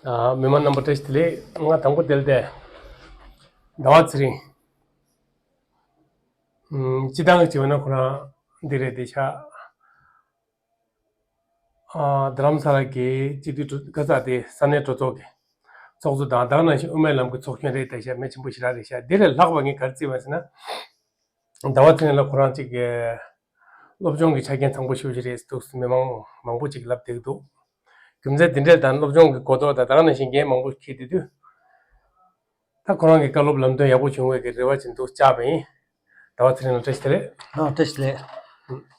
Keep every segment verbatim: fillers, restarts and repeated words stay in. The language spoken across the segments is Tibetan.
ཨ། མི་མང་རྣམ་པ་བཀྲ་ཤིས་བདེ་ལེགས། ང་དང་པོ་དེ་ལ་བལྟས། ཟླ་བ་ཚེ་རིང་། ཨུམ། སྤྱི་བཏང་བྱས་པ་ན་ཁོ་རང་འདི་རེད་དེ་ཤག་ཨ། རྡ་རམ་ས་ལ་གི་སྤྱི་འཐུས་གྲོས་ག་ས་དེ་ས་གནས་གྲོས་ཚོགས་ཀྱི་ཚོགས་གཙོ་དང་ད་ག་ནང་བཞིན་དབུ་མའི་ལམ་གྱི་ཚོགས་གཞོན་རེད་དེ་ཤག་མི་ཆེན་པོ་ཞེ་དྲག་རེད་ཤག་འདི་ལས་ལྷག་པ་ངས་ག་རེ་བརྩིས་པ་ཟེར་ན། ཟླ་བ་ཚེ་རིང་ལགས་ཁོ་རང་གཅིག་གི་སློབ་སྦྱོང་གི་ཆ་རྐྱེན་བཟང་པོ་ཞེ་པོ་ཅིག་རེད་འདུག་མི་མང་མང་པོ་ཅིག་ལབ་བསྡད་ཀྱི་འདུག་རྒྱུ་མཚན་དེ་འདྲས་དང་སློབ་སྦྱོང་གི་གོ་རྟོགས་དང་ད་ག་ནང་བཞིན་འགན་མང་པོ་འཁྱེར་བསྡད་དུས། ད་ཁོ་རང་གི་བཀའ་སློབ་ལམ་སྟོན་ཡག་པོ་བྱུང་བའི་གི་རེ་བ་ཅིག་འདུག་བཅར་བ་ཡིན། ཟླ་བ་ཚེ་རིང་ལགས་བཀྲ་ཤིས་བདེ་ལེགས། ཨ། བཀྲ་ཤིས་བདེ་ལེགས།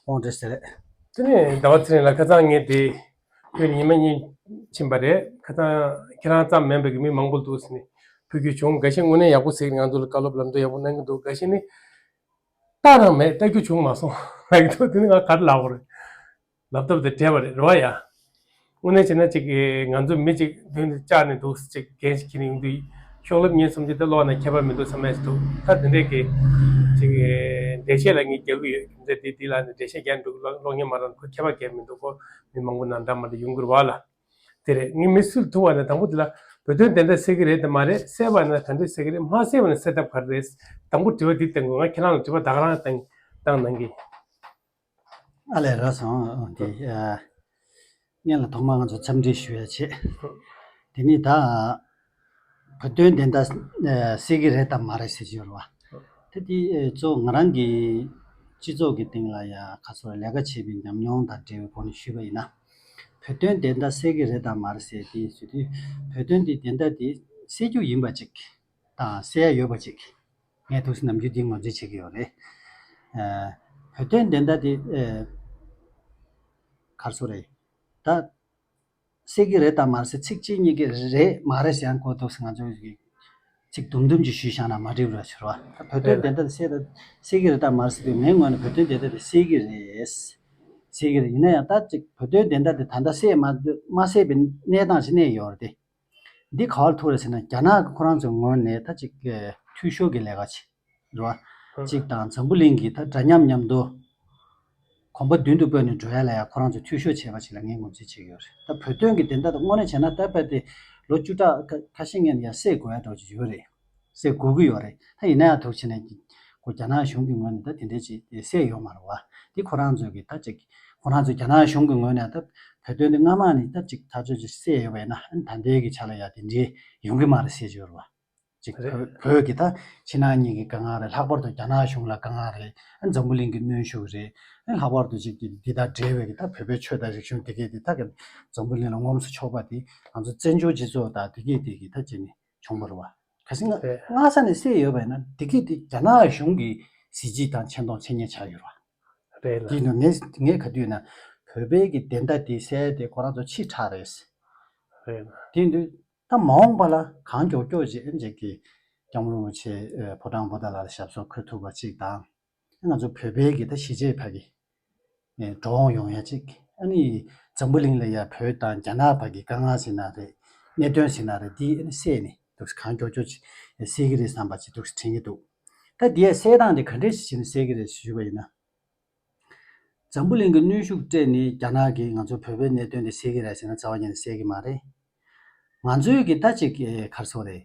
ཨོ། བཀྲ་ཤིས་བདེ་ལེགས། དེ་ནས་ཟླ་བ་ཚེ་རིང་ལགས་ཁ་སང་ངས་དེ་ཕུལ་ནས་ཉི་མ་གཉིས་ཕྱིན་པ་རེད། ཁ་སང་ཁྱེད་རང་ཙམ་མིན་པའི་གི་མི་མང་པོ་འདུག་ཟེར་ནས་ཕུལ་རྒྱུ་བྱུང་། འགའ་ཤས་དངོས་གནས་ཡག་པོ་ཟེར་ང་ཚོ་ལ་བཀའ་སློབ་ལམ་སྟོན་ཡག་པོ་གནང་གི་འདུག་རྒྱ་ཆེ་ནི་ལྟ་རང་མེད། ལྟ་རྒྱུ་བྱུང་མ་སོང་ལབ་ཀྱི་འདུག་དེ་ནི་ང་ག་རེ་ལབ་དགོས་རེད། ལབ་ཐབས་དེ་བྲལ་བ་རེད། རེད་བ་ཡ། དངོས་གནས་བྱས་ན་ཅིག་ང་ཚོ་མི་ཅིག་མདུན་དུ་བཅར་ནས་འདུག་ཅིག་འགན་ཞིག་འཁྱེར་ནས་ཡོང་དུས་ཤོག་ལེབ་གཉིས་གསུམ་ཅིག་དེ་ཀློག་ན་ཁྱད་པར་མི་འདུག་བསམ་ཡས་ཞིག་འདུག་ད་དེ་འདྲས་ཀྱི་ཅིག་འགྲེལ་བཤད་ལ་ངས་རྒྱག་གི་ཡོད། རྒྱུ་མཚན་དེ་འདི་ལ་ནི་འགྲེལ་བཤད་རྒྱག་འགྲོ་གི་ཀློག་མཁན་མ་རང་ཁོ་ཁྱད་པར་གང་ཡང་མི་འདུག་ཁོ་མི་མང་པོ་ནང་འདྲ་མ་འདྲ་ཡོང་གི་རེད་བ་ལ། དེ་རེད། ངས་མི་སུ་ལ་ཐུག་པ་ན་དང་པོ་དེ་ལ་བོད་དོན་བདེན་མཐའ་གསལ་གི་རེད་དམ་མ་རེད། གསལ་བ་ན་ག་འདྲས་གསལ་གི་རེད། མ་གསལ་བ་ན་གསལ་ཐབས་ག་རེ་རེད། དང་པོ་དྲི་བ་འདི་བཏང་དགོས། ང་ཁྱེད་རང་ལ་དྲི་བ་ད་ག་རང་བཏང་བཏང་གནང་གི། ཨ་ལས། རག་སོང་། འདི་ཨ། སྔོན་ལ་ཐོག་མར་ང་ཚོ་འཚམས་འདྲི་ཞུ་ཡ་བྱེད། དེ་ནི་ད་བོད་དོན་བདེན་མཐའ་གསལ་གི་རེད་དམ་མ་རེད་ཟེར་གྱི་ཡོད་རེད་བ། ད་དེ་གཙོ་བོ་ང་རང་གི་སྤྱི་ཚོགས་ཀྱི་སྟེང་ལ་ཡ་ཁ་སོ་ལས་ཀ་བྱེད་པའི་ཉམས་མྱོང་དང་འབྲེལ་བའི་སྒོ་ནས་ཞུས་པ་ཡིན་ན། བོད་དོན་བདེན་མཐའ་གསལ་གི་རེད་དམ་མ་རེད་ཟེར་དེ་ཞུ་དུས། བོད་དོན་འདི་བདེན་མཐའ་དེ་གསལ་རྒྱུ་ཡིན་པ་ཅིག་དང་གསལ་ཡ་ཡོད་པ་ཅིག་ངས་ཐུགས་སུ་ནམ་རྒྱུན་འདི་ངོས་འཛིན་བྱེད་ཀྱི་ཡོད་རེད། ཨ། བོད་དོན་བདེན་མཐའ་དེ་ཨ། ག་རེ་ཟེར་དགོས་རེད། ད་གསལ་གི་རེད་དམ་མ་རེད་ཟེར་ཚིག་གཅིག་གཉིས་ཀྱིས་རེད་མ་རེད་ཟེར་ཡང་གོ་འདུག་ཟེར། ང་ཚོ་གིས་ཚིག་དུམ་དུམ་ཅིག་ཞུས་བཞག་ན་མ་འགྲིག་པ་ཞིག་རེད་བ། ད་བོད་དོན་བདེན་མཐའ་དེ་གསལ་གསལ་གི་རེད་དམ་མ་རེད་ཟེར་དུས། ངའི་ངོས་ནས་བོད་དོན་བདེན་མཐའ་དེ་གསལ་གི་རེད། གསལ་གི་རེད། ཡིན་ན་ཡང་ད་ཅིག་བོད་དོན་བདེན་མཐའ་དེ་ད་ལྟ་གསལ་མ་མ་གསལ་བའི་གནས་སྟངས་ཤིག་གནས་ཡོད་རེད་དེ། འདི་ག་པར་ཐུག་རེད་ཟེར་ན། རྒྱ་ནག་གི་ཁོ་རང་ཚོའི་ངོས་ནས་ད་ཅིག་ཨ། འཐུས་ཤོར་གྱི་ལས་ཀ་བྱེད་རེད་བ། ཅིག་དང་འཛམ་བུ་གླིང་གི་ད་འདྲ་མཉམ་མཉམ་དུ་གོམ་པ་མདུན་དུ་སྤོས་ནས་འགྲོ་ཡ་ལ་ཡ་ཁོ་རང་ཚོ་འཐུས་ཤོར་བྱས་པ་ཞིག་ལ་ངས་ངོས་འཛིན་བྱེད་ཀྱི་ཡོད་རེད། ད་བོད་དོན་གྱི་བདེན་མཐའ་དེ་དངོས་གནས་བྱས་ན་ད་དཔེ་དེ་ལོ་བཅུ་ཕྲག་ཁ་ཁ་ཤས་སྔོན་ནས་ཡ་གསལ་དགོས་ཡ་འདྲ་བོ་ཅིག་ཡོད་རེད། གསལ་དགོས་ཀྱི་ཡོད་རེད། ད་ཡིན་ན་ཡང་ཐུག་བྱས་ནས་ཁོ་རྒྱ་ནག་གཞུང་གི་ངོས་ནས་ད་དེ་འདྲའི་ཅིག་གསལ་ཡོད་མ་རེད་བ། འདི་ཁོ་རང་ཚོས་ཀྱི་ད་ཅིག་ཁོ་རང་ཚོས་རྒྱ་ནག་གཞུང་གི་ངོས་ནས་ད་བོད་དོན་འདི་སྔ་མ་ནས་ད་ཅིག་ཐག་ཆོད་ཅིག་གསལ་ཡོད་པ་ཡིན་ན། ཨ་ནི་ད་ལྟའི་གི་ཆ་ལ་ཡ་དེ་འདྲའི་ཡོང་གི་མ་རེད་ཟེར་གྱི་ཡོད་རེད་བ། ཅིག་རེད། བོད་བོད་ཀྱི་ད་ཕྱི་ནང་གཉིས་ཀྱི་དཀའ་ངལ་རེད། ལྷག་པར་དུ་རྒྱ་ནག་གཞུང་ལ་དཀའ་ངལ་རེད། ཨ་ནི་འཛམ་བུ་གླིང་གི་གནོན་ཤུགས་རེད། ཨ་ནི་ལྷག་པར་དུ་ཅིག་གི་འདི་དང་འབྲེལ་བའི་གི་ད་བོད་པའི་ཆོས་དང་རིག་གཞུང་དེ་གས་དེ་ད་གི་འཛམ་བུ་གླིང་ལ་ངོམས་སུ་ཆོག་པ་དེ་ང་ཚོ་བཙན་བྱོལ་སྤྱི་ཚོགས་དང་དེ་གས་དེ་གི་ད་ཅིག་ནས་བྱུང་བ་རེད་བ། གལ་སྲིད་སྔ་རེད། སྔ་ས་ནས་གསལ་ཡོད་པ་ཡིན་ན་དེ་གས་དེ་རྒྱ་ནག་གཞུང་གི་གཟི་བརྗིད་དང་ཆེ་མཐོང་ཆེ་ཉེས་ཆགས་ཡོད་རེད་བ། རེད་ལ། དེ་ཡིན་དུས་ངས་ངས་ག་དུས་ན་བོད་པའི་གི་བདེན་མཐའ་དེ་གསལ་དེ་ཁོ་རང་ཚོ་ཕྱི་དྲགས་རེད། རེད་ལ། དེ་ཡིན་དུས་ད་མ་འོངས་པ་ལ་གང་མགྱོགས་མགྱོགས་ཅིག་ཨ་ཅིག་གི་སྐྱབས་མགོན་རིན་པོ་ཆེ་ཨ་ཕོ་བྲང་པོ་ཏཱ་ལ་ལ་ཞབས་སོར་འཁོད་ཐུབ་པ་ཅིག་དང་། ང་ཚོ་བོད་པའི་གི་ད་གཞིས་བྱེས་བར་གྱི་ཨེ་འགྲོ་འོང་ཡོང་ཡ་ཅིག་ཨ་ནི་འཛམ་བུ་གླིང་ལ་ཡ་བོད་དང་རྒྱ་ནག་བར་གྱི་དཀའ་ངལ་ཟེར་ན་རེད། གནད་དོན་ཟེར་ན་རེད། འདི་ཨ་ནི་སེལ་ནས་འདུག་གང་མགྱོགས་མགྱོགས་ཅིག་སེལ་གི་རེད་བསམ་པ་ཅིག་འདུག་དྲན་གྱི་འདུག་ད་འདི་ཡ་སེལ་སྟངས་དེ་ག་འདྲས་ཞིག་བྱས་ནས་སེལ་གི་རེད་ཞུས་པ་ཡིན་ན། འཛམ་བུ་གླིང་གི་གནོན་ཤུགས་སྤྲད་ནས་རྒྱ་ནག་གིས་ང་ཚོ་བོད་པའི་གནད་དོན་དེ་སེལ་གི་རེད་ཟེར་ན་རྩ་བ་ཉིད་ནས་སེལ་གི་མ་རེད། ང་ཚོའི་གི་ད་ཅིག་ཨེ་ག་རེ་ཟེར་དགོས་རེད།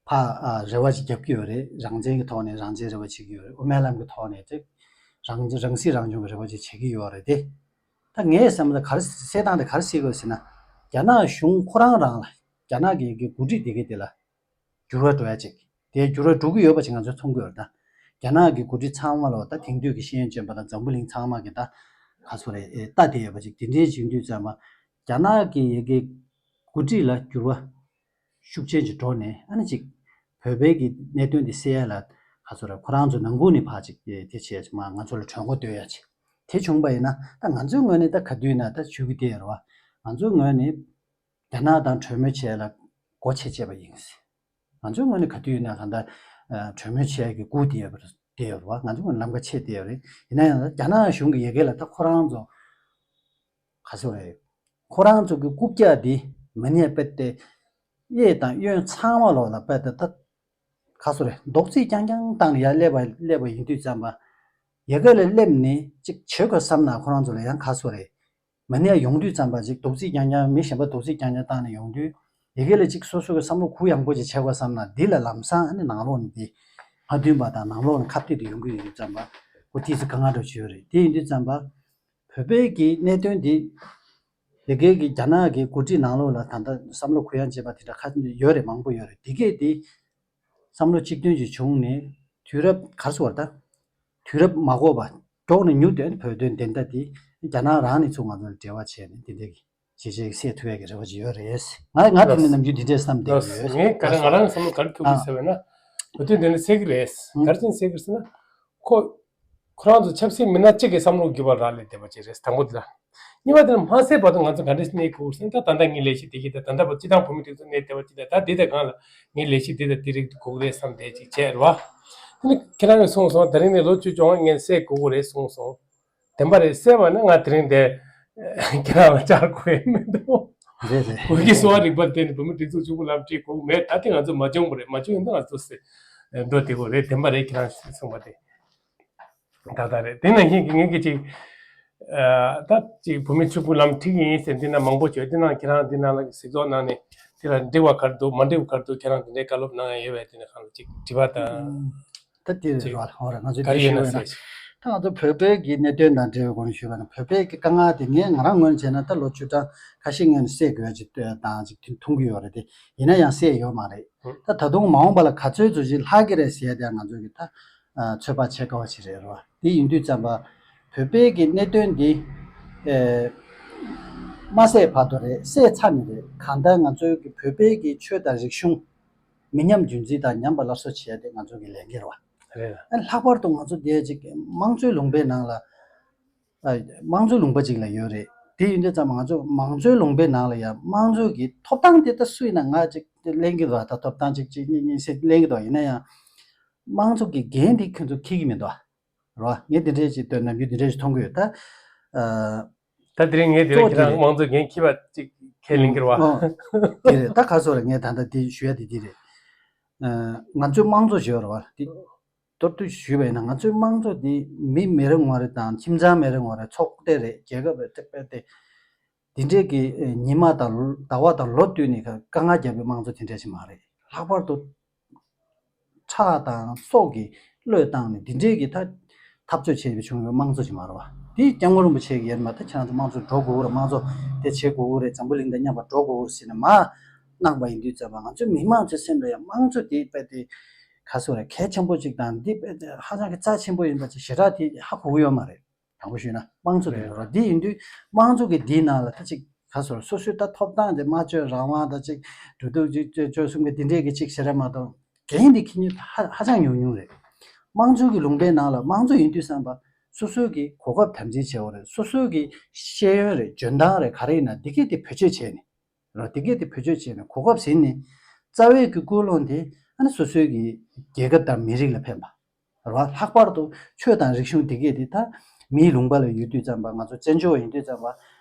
ཕ་ཨ་རེ་བ་ཅིག་རྒྱབ་ཀྱི་ཡོད་རེད། རང་བཙན་གྱི་ཐོག་ནས་རང་བཙན་རེ་བ་བྱེད་ཀྱི་ཡོད་རེད། དབུ་མའི་ལམ་གྱི་ཐོག་ནས་ཅིག་རང་རང་སྲིད་རང་སྐྱོང་གི་རེ་བ་ཅིག་བྱེད་ཀྱི་ཡོད་རེད་དེ། ད་ངའི་བསམ་པ་ལ་ག་རེ་སེལ་སྟངས་དེ་ག་རེ་སེལ་དགོས་ཟེར་ན། རྒྱ་ནག་གཞུང་ཁོ་རང་རང་ལ་རྒྱ་ནག་གི་གི་འགོ་ཁྲིད་དེ་གའི་དེ་ལ་འགྱུར་བ་འགྲོ་ཡ་ཅིག་དེ་འགྱུར་བ་འགྲོ་གི་ཡོད་པ་ཅིག་ང་ཚོས་མཐོང་གི་ཡོད་རེད། ད་རྒྱ་ནག་གི་འགོ་ཁྲིད་ཚང་མ་ལ་ད་དེང་དུས་ཀྱི་ཤེས་ཡོན་ཅན་པ་དང་འཛམ་བུ་གླིང་ཚང་མ་གི་ད་ག་ཚོད་རེད་ཨེ་ལྟ་བསྡད་ཡོད་པ་ཅིག་དེ་འདྲའི་བྱེད་དུས་ཙམ་པ་རྒྱ་ནག་གི་ཡ་གི་འགོ་ཁྲིད་ལ་འགྱུར་བ་ཤུགས་ཆེན་ཅིག་འགྲོ་ནས། ཨ་ནི་ཅིག་བོད་པའི་གི་གནད་དོན་འདི་སེལ་ཡ་ལ་ག་ཚོད་རེད། ཁོ་རང་ཚོ་ནང་ཁུལ་ནས་ཕར་ཅིག་དེ་བྱས་ཅིག་མ་ང་ཚོ་ལ་གྲོས་འགོ་བཏོན་ཡ་ཅིག་དེ་བྱུང་པ་ཡིན་ན་ད་ང་ཚོའི་ངོས་ནས་ད་ག་དུས་ན་ད་ཞུ་གི་དེ་རེད་བ། ང་ཚོའི་ངོས་ནས་རྒྱ་ནག་དང་གྲོས་མོལ་བྱས་ལ་སྒོ་ཕྱེ་བྱས་པ་ཡིན། ང་ཚོའི་ངོས་ནས་ག་དུས་ན་གང་ལྟར་ཨ་གྲོས་མོལ་བྱས་ཀྱི་སྒུག་བསྡད་ཡོད་པ་རེད། བསྡད་ཡོད་རེད་བ། ང་ཚོའི་ངོས་ནས་ལམ་ཁ་ཕྱེ་བསྡད་ཡོད་རེད། ཡིན་ན་ཡང་རྒྱ་ནག་གཞུང་གི་ཡ་གི་ལ་ད་ཁོ་རང་ཚོ་ག་ཚོད་རེད། ཁོ་རང་ཚོ་གི་རྐུབ་བཀྱག་འདི་མི་སྣས་རྦད་དེ་གཡས་དང་གཡོན་ཚང་མ་ལོག་ལ་རྦད་དེ་ད་ག་ཚོད་རེད། རྡོག་རྫིས་རྐྱང་རྐྱང་བཏང་ནས་ཡར་སླེབས་པ་སླེབས་པ་ཡིན་དུས་ཙམ་པ། ཡ་གི་ལ་སླེབས་ནས་ཅིག་བྱེད་དགོས་བསམ་ན་ཁོ་རང་ཚོ་ལ་ཡང་ག་ཚོད་རེད། མི་སྣས་ཡོང་དུས་ཙམ་པ་ཅིག་རྡོག་རྫིས་རྐྱང་རྐྱང་མི་གཞན་པ་རྡོག་རྫིས་རྐྱང་རྐྱང་བཏང་ནས་ཡོང་དུས། དེ་གས་ལ་ཅིག་སོ་སོ་གི་བསམ་བློ་གུ་ཡངས་པོ་ཅིག་བྱེད་དགོས་བསམ་ན། འདི་ལ་ལམ་སང་ཨ་ནི་ནང་ལོགས་ནས་དེ་མ་མཐུན་པ་དང་ནང་ལོགས་ནས་ཁ་གཏད་དེ་ཡོང་གི་ཡོད་དུས་ཙམ་པ། ཁོ་ཏིས་དཀའ་ངལ་འདྲ་བོ་ཅིག་ཡོད་རེད། དེ་ཡིན་དུས་ཙམ་པ། བོད་པའི་གི་གནད་དོན་འདི། དེ་གའི་གི་རྒྱ་ནག་གི་འགོ་ཁྲིད་ནང་ལོགས་ལ་ད་ལྟ་བསམ་བློ་གུ་ཡངས་བྱེད་པ་དེ་འདྲ་ཁ་ཡོད་རེད། མང་པོ་ཡོད་རེད། དེ་གས་དེ་བསམ་བློ་གཅིག་མཐུན་ཅིག་བྱུང་ནས། དུས་རབས་ག་རེ་ཟེར་བ་ད། དུས་རབས་མ་འགོར་བ་མགྱོགས་ནས་མྱུར་དུ་བོད་དོན་བདེན་མཐའ་དེ་རྒྱ་ནག་རང་ནས་ཚུར་ང་ཚོ་ལ་འབྲེལ་བ་བྱས་ནས་དེ་འདྲའི་གི་བྱས་རྗེས་སད་ཐུབ་ཡག་གི་རེ་བ་ཅིག་ཡོད་རེད། ང་ང་དེ་ནས་ནམ་རྒྱུན་དེ་འདྲའི་བསམ་བསྡད་ལགས། ཡོད། ངས་ག་རེ་ང་རང་བསམ་བློ་ག་རེ་འཁོར་གྱི་ཟེར་བས་ན། བོད་དོན་བདེན་མཐའ་གསལ་གི་རེད། ཨང་། ག་རེ་བྱས་ནས་གསལ་གི་རེད་ཟེར་ན། ཁོ། ཁོ་རང་ཚོ་ཆབ་སྲིད་མི་སྣ་གཅིག་གི་བསམ་བློ་འགྱུར་བ་རག་ལས་བསྡད་པ་ཅིག་རེད། དང་པོ་དེ་ལ། གཉིས་པ་དེ་ལ་མ་ཟད་བར་དུ་ང་ཚོ་ག་འདྲས་གནས་དགོས་ཟེར་ན། ད་ད་ལྟ་ངའི་ལས་གཞི་དེ་གི་ད་ད་ལྟ་བར་སྤྱི་བཏང་བོད་མི་དེ་ཚོ་གནས་བསྡད་པ་ཅིག་ད་ད་དེ་དང་སྒང་ལ་ངའི་ལས་གཞི་དེ་དང་དེ་རིགས་དགོས་རེད་བསམ་བསྡད་ཅིག་བྱས་རེད་བ། དེ་ནི་ཁྱེད་རང་གིས་གསུངས་སོང་། དེ་རིང་ནས་ལོ་བཅུ་བཅོ་ལྔ་ངས་སད་དགོས་ཀྱི་རེད་གསུངས་སོང་། བདེན་པ་རེད། སད་པ་ན་ང་དེ་རིང་དེ་ཁྱེད་རང་ལ་བཅར་དགོས་ཡ་མི་འདུག་རེད་རེད། བོད་ཀྱི་གསོ་བ་རིག་པ་དེ་ནི་བོད་མི་སྒྲིག་འཛུགས་གཅིག་པུ་ལ་ཁྲིད་དགོས་མེད། ད་དེ་ང་ཚོ་མ་བྱུང་བ་རེད། མ་བྱུང་ཡིན་ན་ང་ཚོ་སད་འགྲོ་བསྡད་དགོས་རེད། བདེན་པ་རེད། ཁྱེད་རང་གསུངས་པ་དེ། ད་ལྟ་རེད། དེ་ནང་བཞིན་གྱི་ངེད་ཀྱི་ཅིག་ཨ། ད་ཅིག་བོད་མི་ཕྱུག་པོའི་ལམ་ཁྲིད་ཀྱི་ཡིན་ཟེར་འདི་ན་མང་པོ་བྱོས། དེ་ནང་ཁྱེད་རང་འདི་ནང་ལ་གཟིགས་རྟོག་གནང་ནས་དེ་ལ་འགྲིག་པ་ག་རེ་འདུག་མ་འགྲིག་པ་ག་རེ་འདུག་ཁྱེད་རང་དེ་འདྲའི་བཀའ་སློབ་གནང་ཡ་ཡོད་པས། དེ་ནས་གང་ལ་ཅིག་དྲི་བ་དང་། ད་དེ་རེད་བ། ཧོ་རེད། ང་ཚོས་ག་རེ་དེ་ཡོད་ཞུས་ན་པ་ཡིན་ན། ཟེར། ད་ང་ཚོ་བོད་པའི་གི་གནད་དོན་དང་འབྲེལ་བའི་སྒོ་ནས་ཞུས་པ་ན། བོད་པའི་གི་དཀའ་ངལ་དེ་ངས་ང་རང་ངོས་ནས་བྱས་ན་ད་ལོ་བཅུ་ཕྲག་ཁ་ཤས་སྔོན་ནས་སེལ་དགོས་ཡ་ཅིག་ལྟོས་དང་ཅིག་དེ་མཐོང་གི་ཡོད་རེད་དེ། ཡིན་ན་ཡང་སེལ་ཡོད་མ་རེད། ད་ད་དུང་མ་འོངས་པ་ལ་ག་ཚོད་ཚོད་ཅིག་ལྷག་གི་རེད་ཟེར་ཡ་དེ་ང་ཚོ་གི་ད། ཨ། ཚོད་དཔག་བྱེད་དཀའ་བ་ཞིག་རེད་རོ། དེ་ཡིན་དུས་ཙམ་པ། བོད་པའི་གི་གནད་དོན་འདི། ཨེ། མ་སེལ་བར་དུ་རེད། སེལ་ཚར་ནི་རེད། གང་ལྟར་ང་ཚོའི་གི་བོད་པའི་གི་ཆོས་དང་རིག་གཞུང་མི་ཉམས་རྒྱུན་འཛིན་དང་ཉམས་པ་སླར་གསོ་བྱེད་ཡ་དེ་ང་ཚོའི་གི་ལས་འགན་རེད་བ། རེད། ཨ། ལྷག་པར་དུ་ང་ཚོ་འདི་ཅིག་དམངས་གཙོའི་ལུང་པའི་ནང་ལ། ཨ། དམངས་གཙོའི་ལུང་པ་ཅིག་ལ་ཡོད་རེད། དེ་ཡིན་དུས་ཙམ་པ་ང་ཚོ་དམངས་གཙོའི་ལུང་པའི་ནང་ལ་ཡང་དམངས་གཙོ་གི་ཐོབ་ཐང་དེ་ད་སུ་ཡིན་ན་ང་ཅིག་ལེན་གི་འདུག་ད་ཐོབ་ཐང་ཅིག་ཅིག་གཉིས་གཉིས་སེ་ལེན་གི་འདུག་ཡིན་ན་ཡང་། དམངས་གཙོ་གི་འགན་དེ་ཁྱོད་ཚོ་འཁྱེར་གི་མི་འདུག་རོ། ངས་དེ་འདྲའི་ཅིག་ལྟོས། ནམ་རྒྱུན་དེ་འདྲའི་ཅིག་མཐོང་གི་ཡོད་ད། ཨ། ད་དེ་རིང་ངས་དེ་རིང་གཙོ་ཁྱེད་རང་དེ་རེད། དམངས་གཙོ་འགན་འཁྱེར་བ་ཅིག་ཁས་ལེན་གི་རེད་བ། ཨོ། དེ་རེད། ད་ག་སོ་རེད། ངས་ད་ལྟ་དེ་ཞུ་ཡ་དེ་དེ་རེད། ཨ། ང་ཚོས་དམངས་གཙོ་ཞུ་ཡ་རེད་བ། དེ་མདོར་བསྡུས་ཞུས་པ་ཡིན་ན། ང་ཚོའི་དམངས་གཙོ་དེ་མི་མི་རེ་ངོ་རེ་དང་ཁྱིམ་ཚང་མི་རེ་ངོ་རེ། ཚོགས་སྡེ་རེད། རྒྱལ་ཁབ་རེད། དེ་དཔེ་དེ། དེ་འདྲས་ཀྱི་ཉི་མ་དང་ཟླ་བ་དང་ལོ་བསྟུད་ནས་དཀའ་ངལ་བརྒྱབ་པའི་དམངས་གཙོ་དེ་འདྲས་ཅིག་མ་རེད། ལྷག་པར་དུ་ཁྲག་དང་སྲོག་གི་བློས་བཏང་ནས་དེ་འདྲས་ཀྱི་ད་འཐབ་རྩོད་བྱས་པའི་བྱུང་བའི་དམངས་གཙོ་ཅིག་མ་རེད་བ། དེ་སྐྱབས་མགོན་རིན་པོ་ཆེ་གིས་ཡར་མར་ད་ཁྱེད་རང་ཚོ་དམངས་གཙོ་འགྲོ་དགོས་རེད། དམངས་གཙོ་དེ་བྱེད་དགོས་རེད། འཛམ་བུ་གླིང་དང་མཉམ་པར་འགྲོ་དགོས་རེད་ཟེར་ནས་མར་གནང་པ་ཡིན་དུས་ཙམ་པ། ང་ཚོ་མི་མང་ཚོའི་སེམས་ལ་ཡང་དམངས་གཙོ་དེ་དཔེ་དེ་ག་སོ་རེད། གལ་ཆེན་པོ་ཅིག་དང་། འདི་དཔེ་དེ་ཧ་ཅང་གི་རྩ་ཆེན་པོ་ཡིན་པ་ཅིག་ཞེ་དྲག་དེ་ཧ་གོ་གི་ཡོད་མ་རེད། དྲང་པོ་ཞུས་ན་དམངས་གཙོ་དེ་རེད། རེད། འདི་ཡིན་དུས་དམངས་གཙོ་གི་འདིའི་ནང་ལ་ད་ཅིག་ག་སོ་རེད། སོ་སོའི་ད་ཐོབ་ཐང་དེ། སྨྲ་བརྗོད་རང་དབང་དང་ཅིག་འགྲོ་འདུག་ཅིག་སྤྱོད་སྤྱོད་གསུམ་གྱི་དེ་འདྲས་ཀྱི་ཅིག་ཞེ་དྲག་མ་གཏོགས་འགན་དེ་འཁྱེར་མཁན་ཧ་ཧ་ཅང་ཉུང་ཉུང་རེད། དམངས་གཙོ་གི་ལུང་པའི་ནང་ལ་དམངས་གཙོ་ཡིན་དུས་ཙམ་པ་སོ་སོའི་གི་གོ་སྐབས་དམ་འཛིན་བྱེད་དགོས་རེད། སོ་སོའི་གི་ཤེས་ཡོན་རེད། འཇོན་ཐང་རེད། ག་རེ་ཡིན་ན་དེ་གས་དེ་བེད་སྤྱོད་བྱས་ནས། རོ། དེ་གས་དེ་བེད་སྤྱོད་བྱས་ནས་གོ་སྐབས་ཟིན་ནས། རྩ་བའི་གི་ཀུན་སློང་དེ་ཨ་ནི་སོ་སོའི་གི་རྒྱལ་ཁབ་དང་མི་རིགས་ལ་ཕན་པ། རོ། ལྷག་པར་དུ་ཆོས་དང་རིག་གཞུང་དེ་གས་དེ་ད་མིའི་ལུང་པ་ལ་ཡོད་དུས་ཙམ་པ། ང་ཚོ་བཙན་བྱོལ་བ་ཡིན་དུས་ཙམ་པ།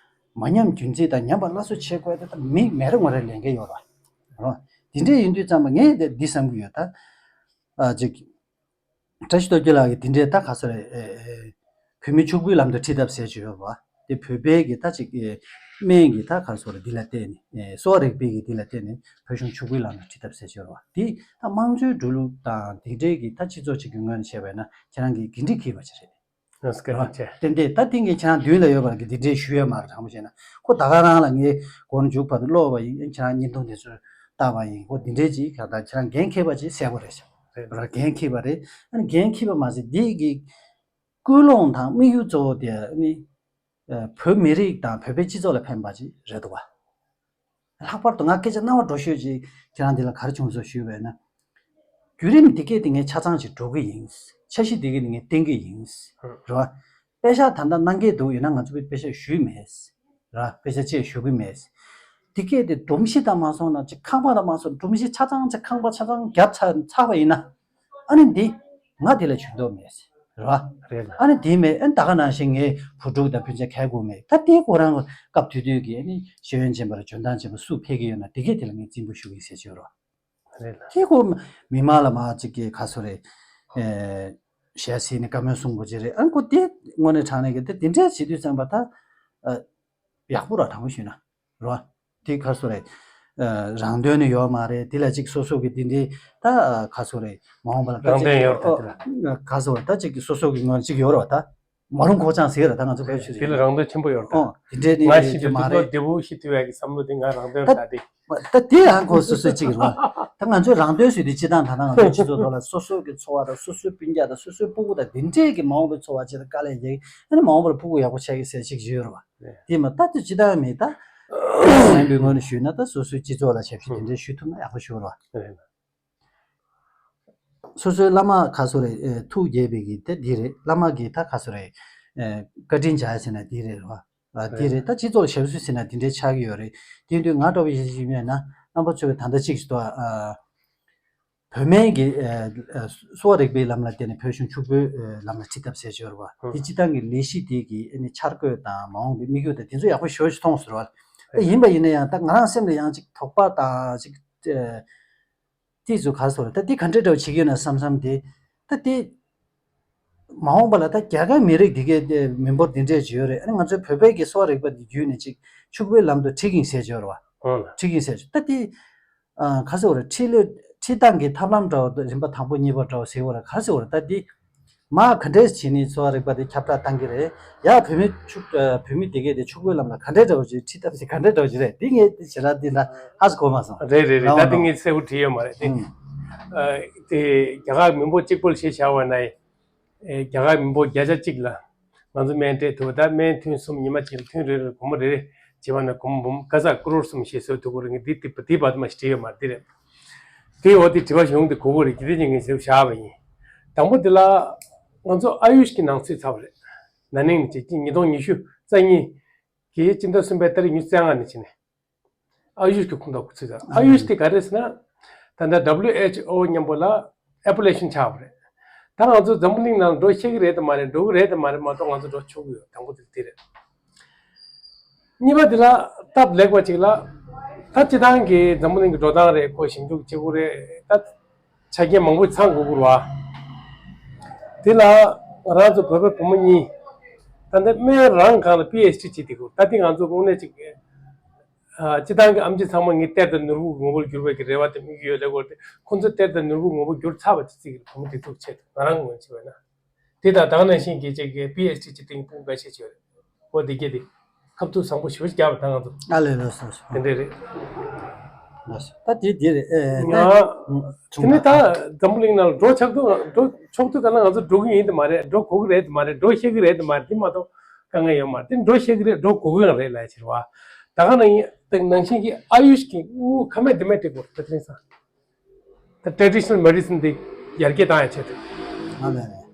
མ་ཉམས་རྒྱུན་འཛིན་དང་ཉམས་པ་སླར་གསོ་བྱེད་དགོས་དེ་ད་མི་མི་རེ་ངོ་རེ་ལས་འགན་ཡོད་རེད་བ། རོ། དེ་འདྲས་ཡིན་དུས་ཙམ་པ་ངས་དེ་འདི་བསམ་གྱི་ཡོད་ད། ཨ། ཅིག་བཀྲ་ཤིས་སྟོབས་རྒྱལ་ལགས་ཀྱིས་དེ་འདྲའི་ད་ག་ས་རེད། ཨེ། ཨེ། བོད་མི་ཕྱུག་པོའི་ལམ་དུ་ཁྲིད་ཐབས་ཟེར་གྱི་ཡོད་པ། དེ་བོད་པའི་གི་ད་ཅིག་ཨེ། སྨན་གྱི་ད་ག་ས་རེད། འདི་ལ་བརྟེན་ནས། ཨེ། གསོ་བ་རིག་པའི་གི་འདི་ལ་བརྟེན་ནས་བོད་གཞུང་ཕྱུག་པོའི་ལམ་དུ་ཁྲིད་ཐབས་ཟེར་གྱི་ཡོད་པ། དེ་ད་དམངས་གཙོའི་འགྲོ་ལུགས་དང་དེ་འདྲའི་གི་ད་སྤྱི་ཚོགས་ཅིག་གི་ངོས་ནས་བྱས་པ་ཡིན་ན་ཁྱེད་རང་གིས་འགན་འཁྲི་འཁྱེར་བ་ཅིག་རེད། ཡོངས་སུ་བཀའ་དྲིན་ཆེ། ཏན་ཏན་ད་ཐེངས་ཀྱི་ཁྱེད་རང་མདུན་ལ་ཡོད་པར་གི་འདི་འདྲའི་ཞུ་ཡས་མ་རེད། དྲང་པོ་བཤད་ན་ཁོ་ད་ག་རང་ལ་ངས་མགོ་ནས་མཇུག་བར་དུ་ཀློག་པ་ཡིན། ཁྱེད་རང་བརྙན་ཐུང་དེ་ཚོ་བལྟས་པ་ཡིན། ཁོ་འདི་འདྲའི་ཅིག་ག་ད་ཁྱེད་རང་འགན་འཁྱེར་བ་ཅིག་གསལ་པོ་རེད་ཤག་རེད། ར། འགན་འཁྱེར་བ་རེད། ཨ་ནི་འགན་འཁྱེར་བ་མ་ཟད་འདི་གི་ཀུན་སློང་དང་དམིགས་ཡུལ་གཙོ་བོ་དེ་ནི་བོད་མི་རིགས་དང་བོད་པའི་སྤྱི་ཚོགས་ལ་ཕན་པ་ཅིག་རེད་འདུག་བ། ལྷག་པར་དུ་ང་སྐད་ཆ་རྣ་བ་འགྲོ་ཤོས་ཅིག་ཁྱེད་རང་འདི་ལ་ག་རེ་བྱུང་སོང་ཞུས་པས་ན། བརྒྱུད་རིམ་འདི་གས་དེ་ངས་ཆ་ཚང་ཅིག་འགྲོ་གི་ཡིན། འཆར་གཞི་འདི་གས་དེ་ངས་བཏིང་གི་ཡིན། རེད་བ། པེ་ཤག་ད་ལྟ་གནང་གི་འདུག་ཡིན་ན་ང་ཚོ་པེ་ཤག་ཞུས་མེད། ར། པེ་ཤག་བཅས་ཞུ་གི་མེད། འདི་གས་དེ་སྒྲོམ་གཞི་དང་མ་སོང་ན་ཅིག་ཁང་པ་དང་མ་སོང་། སྒྲོམ་གཞི་ཆ་ཚང་ཅིག་ཁང་པ་ཆ་ཚང་བརྒྱབ་ཚར་ཚར་བ་ཡིན་ན། ཨ་ནི་འདི་ང་དེ་ལ་ཇུས་གཏོགས་མེད། རེད་བ། རེད་ལ། ཨ་ནི་དེ་མེད། ཨ་ནི་ད་ག་ནང་བཞིན་ངས་བུ་ཕྲུག་དང་སྤུན་ཆ་ཁ་དགོས་མེད། ད་དེ་ཁོ་རང་སྐབས་དུས་དུས་ཀྱི་ཨ་ནི་ཤེས་ཡོན་ཅན་པ་རེད། འཇོན་ཐང་ཅན་པ་སུ་ཕེབས་ཀྱི་ཡོད་ན་དེ་གས་དེ་ལ་ངས་རྩིས་འབུལ་ཞུ་གི་ཟེར་ཆོག་རོགས། རེད་ལ། དེ་ཁོ་མི་མང་ལ་མ་ཅིག་གི་ག་སོ་རེད། ཨེ། ཞལ་གཟིགས་ནས་བཀའ་མོལ་གསུང་དགོས་ཀྱི་རེད། ཨ་ཁོ་དེ་དངོས་གནས་དྲང་གནས་ཀྱི་དེ་དེ་འདྲས་བྱེད་དུས་ཙམ་པ་ད། ཨ། ཡག་པོ་ར། དྲང་པོ་ཞུས་ན། རོ། དེ་ག་སོ་རེད། རང་དོན་ནི་ཡོད་མ་རེད། དེ་ལ་ཅིག་སོ་སོ་གི་དེ་འདྲའི་ད་ག་ཚོད་རེད། མ་འོངས་པ་ལ་ད་རང་དོན་ཅིག་ཡོད་རེད་ད། དེ་ལ་ག་ཚོད་རེད། ད་ཅིག་སོ་སོ་གི་ངོས་ཅིག་ཡོད་རེད་བ། ད་མ་རུང་ཁོག་ཅང་ཟེར་ར། ད་ང་ཚོ་བོད་ཆོས་དེ་ལ་རང་དོན་ཆེན་པོ་ཡོད་རེད་ད། ཨོ་དེ་འདྲའི་ནི་ང་ཡོད་ཤི་ཀྱི་དུས་མ་ཚོད་རེད། བདེ་པོ་ཤི་ཐུབ་ཡག་གི་བསམ་བློ་དེ་ང་རང་དོན་ད་ད་དེ། ད་དེ་ཡང་ཁོ་སོ་སོའི་གཅིག་རེད་བ། ད་ང་ཚོའི་རང་དོན་ཟེར་དུས་སྤྱི་བཏང་ད་ལྟ་ང་ཚོའི་སྤྱི་ཚོགས་ཐོག་ལ་སོ་སོ་གི་འཚོ་བ་དང་སོ་སོའི་སྤུན་ཀྱག་དང་སོ་སོའི་སྤུ་གུ་དང་དེ་འདྲས་ཀྱི་མ་འོངས་པའི་འཚོ་བ་ཅིག་ལ་དཀའ་ལས་རྒྱག་གི། ཨ་ནི་མ་འོངས་པར་སྤུ་གུ་ཡག་པོ་ཆགས་ཀྱི་ཟེར་ཅིག་ཡོད་རེད་བ། དེ་མ་ད་དེ་སྤྱི་བཏང་མེད་ད། ཡིན་པའི་ངོས་ནས་ཞུས་ན་ད་སོ་སོའི་སྤྱི་ཚོགས་ལ་ཞབས་ཞུ་དེ་འདྲས་ཞུ་ཐུབ་ན་ཡག་པོ་ཞུ་རེད་བ། སོ་སོའི་བླ་མ་ག་ཚོད་རེད། ཨེ་ཐུགས་དགྱེས་པའི་གི་དེ་འདི་རེད། བླ་མ་གི་ད་ག་ཚོད་རེད། ཨེ་བཀའ་དྲིན་བྱ་ཟེར་ན་འདི་རེད་བ། ཨ་འདི་རེད། ད་སྤྱི་ཚོགས་ལ་ཞབས་ཞུ་ཟེར་ན་འདི་འདྲའི་ཆགས་ཀྱི་ཡོད་རེད། དེ་དུས་ང་འདྲ་བོ་ཞིག་ཞིག་ཡིན་ན་རྣམ་པ་ཚོས་ད་ལྟ་གཅིག་ཞིག་ཏུ་ཨ་བོད་སྨན་གྱི་ཨ་ཨ་གསོ་བ་རིག་པའི་ལམ་ལ་བརྟེན་ནས་བོད་གཞུང་ཕྱུག་པོའི་ཨ་ལམ་ལ་ཁྲིད་ཐབས་ཟེར་གྱི་ཡོད་རེད་བ། དེ་སྤྱི་བཏང་གི་ལས་གཞི་དེ་གི་ཨ་ནི་འཆར་འགོད་དང་མ་འོངས་པའི་དམིགས་ཡུལ་དང་དེ་ཚོ་ཡག་པོ་ཞེ་པོ་ཞིག་མཐོང་སོང་རེད་བ། ད་ཡིན་པ་ཡིན་ན་ཡང་ད་ང་རང་སེམས་ལ་ཡང་ཅིག་དོགས་པ་དང་ཅིག་ཨ། དེ་ཚོ་ག་རེ་ཟེར་ད་དེ་ག་འདྲས་འདྲ་བོ་བྱེད་ཀྱི་ཡོད་ན་བསམ་བསམ་དེ། ད་དེ་མ་འོངས་པ་ལ་ད་རྒྱ་གར་མི་རིགས་འདི་གའི་མི་འབོར་འདི་འདྲས་ཅིག་ཡོད་རེད། ཨ་ནི་ང་ཚོའི་བོད་པའི་གི་གསོ་བ་རིག་པ་འདི་བརྒྱུད་ནས་ཅིག་ཕྱུག་པོའི་ལམ་དུ་ཁྲིད་ཀྱིན་ཟེར་གྱི་ཡོད་རེད་བ། ཁྲིད་ཀྱིན་ཟེར་གྱི་ད་དེ་ག་རེ་ཟེར་ཁྲིད་ལུགས་ཁྲིད་སྟངས་ཀྱི་ཐབས་ལམ་འདྲ་བོ་རིམ་པ་དང་པོ་གཉིས་པ་འདྲ་བོ་ཟེར་བ་ལ་ག་རེ་ཟེར་ད་དེ། མ་ག་འདྲས་བྱས་ནས་གསོ་བ་རིག་པ་དེ་ཁྱབ་བསྒྲགས་བཏང་གི་རེད། ཡ་བོད་མི་ཕྱུག་ཨ་བོད་མི་དེ་གས་དེ་ཕྱུག་པོའི་ལམ་ལ་ག་འདྲས་འདྲ་བོ་ཅིག་ཁྲིད་ཐབས་ཤིག་ག་འདྲས་འདྲ་བོ་ཅིག་རེད། འདི་ངས་དེ་ཞེ་དྲག་འདི་འདྲ་ཧ་གོ་མ་སོང་། རེད་རེད་རེད། ད་ལྟ་ངས་གསལ་པོ་བྲིས་ཡོད་མ་རེད་དེ། ཨ་དེ་རྒྱ་གར་མི་འབོར་གཅིག་པོ་ལ་བྱས་བཞག་པ་ན་ཨེ་རྒྱ་གར་མི་འབོར་བརྒྱ་ཆ་གཅིག་ལ་ང་ཚོ་སྨན་སྤྲད་ཐུབ། ད་སྨན་ཐུན་གསུམ་ཉི་མ་གཅིག་ལ་ཐུན་རེ་རེར་སྒོར་མོ་རེ་རེ་བྱས་པ་ན་སྒོར་མོ་འབུམ་ག་ས་ཀོ་རོར་གསུམ་ཞིག་བཟོ་ཐུབ་ཀྱི་རེད། ངས་འདི་འདི་འདི་བར་དུ་མ་ཞིག་བྲིས་ཡོད་མ་རེད། འདི་རེད། དེའི་འོག་དེ་དྲི་བ་ཞིག་ཡོང་དུས་གོ་གི་རེད། དེ་རིང་ངས་ཞིབ་བཞག་པ་ཡིན། དང་པོ་དེ་ལ་ང་ཚོ་ཨ་ཡུཤ་གི་ནང་ཚུད་ཚར་བ་རེད། ན་ནིང་ནས་བྱས་ཉིས་སྟོང་ཉི་ཤུ་རྩ་གཉིས་ཀྱི་སྤྱི་ཟླ་གསུམ་པའི་ཏ་རིག་ཉི་ཤུ་རྩ་ལྔ་ནས་བྱས་ནས་ཨ་ཡུཤ་གི་ཁོངས་གཏོགས་ཚུད་ཚར། ཨ་ཡུཤ་དེ་ག་རེ་ཟེར་ན་ད་ལྟ་W H O མཉམ་པོ་ལ་ཨེ་པོ་ལེ་ཤན་ཆགས་པ་རེད། ད་ང་ཚོ་འཛམ་བུ་གླིང་ནང་འགྲོ་ཤེས་ཀྱི་རེད་དམ་མ་རེད། འགྲོ་གི་རེད་དམ་མ་རེད་མ་གཏོགས་ང་ཚོ་འགྲོ་ཆོག་གི་ཡོད། དང་པོ་དེ་དེ་རེད། གཉིས་པ་དེ་ལ་སྟབས་ལེགས་པ་ཅིག་ལ་ད་སྤྱི་བཏང་གི་འཛམ་བུ་གླིང་གི་འགྲོ་སྟངས་རེད། ཁོ་ཞིབ་འཇུག་བྱེད་དགོས་རེད། ད་ཆ་རྐྱེན་མང་པོ་ཚང་དགོས་ཀྱི་རེད་བ། དེ་ལ་ང་རང་ཚོ་བོད་པའི་བུ་མོ་གཉིས་ད་ལྟ་སྨན་རང་སྒང་ལ་པི་ཨེཆ་ཌི་བྱེད་བསྡད་ཀྱི་ཡོད། ད་དེ་ང་ཚོ་དངོས་གནས་ཅིག་ཨ་སྤྱི་བཏང་གི་ཨེམ་ཆི་ཚང་མ་ངའི་གཏེར་དང་ནོར་བུ་ངོ་བོར་གྱུར་པའི་གི་རེ་བ་དེ་དམིགས་ཡོད་ལབ་ཀྱི་ཡོད་རེད་དེ། ཁོ་ཚོ་གཏེར་དང་ནོར་བུ་ངོ་བོར་གྱུར་ཚར་བ་དེ་ཅིག་གི་བུ་མོ་དེ་ཐུག་བྱས་ང་རང་ངོས་ནས་བྱས་པ་ན། དེ་དང་ད་ག་ནང་བཞིན་གྱི་ཅིག་གི་པི་ཨེཆ་ཌི་ཅིག་སྟེང་དཔུང་འབད་ཤེས་བྱོས་རེད། འོ་དེ་གྱད་དེ་ཁ་ཐུག་བཟང་པོ་ཞེ་པོ་ཅིག་བརྒྱབ་པ་ད་ང་ཚོ། ཨ་ལས་ལོས་སོ་སོ། དེ་འདྲས་རེད། ལོས་སོ། ད་དེ་དེ་རེད། ཨེ་ང་ད་ཨུམ་དེ་ནས་ད་འཛམ་བུ་གླིང་ནང་ལ་འགྲོ་ཆོག་ཐུབ་འགྲོ་ཆོག་ཐུབ་ག་ན་ང་ཚོ་འགྲོ་གི་ཡིན་དེ་མ་རེད། འགྲོ་དགོས་ཀྱི་རེད་དེ་མ་རེད། འགྲོ་ཤེས་ཀྱི་རེད་དེ་མ་རེད། དེ་མ་གཏོགས་དཀའ་ངལ་ཡོད་མ་རེད། དེ་འགྲོ་ཤེས་ཀྱི་རེད། འགྲོ་དགོས་ཀྱི་ཡང་རེད་ལབ་ཕྱིར་བ། ད་ག་ནང་བཞིན་གྱི་ཨ་ཡུཤ་གི་དངུལ་ཁ་མེད་དེ་མེད་སྤྲད་དགོས་རེད། ད་དེ་རིང་སང་། ད་ཊེ་ཌི་ཤི་ནལ་མེ་ཌི་སིན་འདི་ཡར་རྒྱས་བཏང་ཡ་ཆེད་དུ། ཨ་ལས་རེད།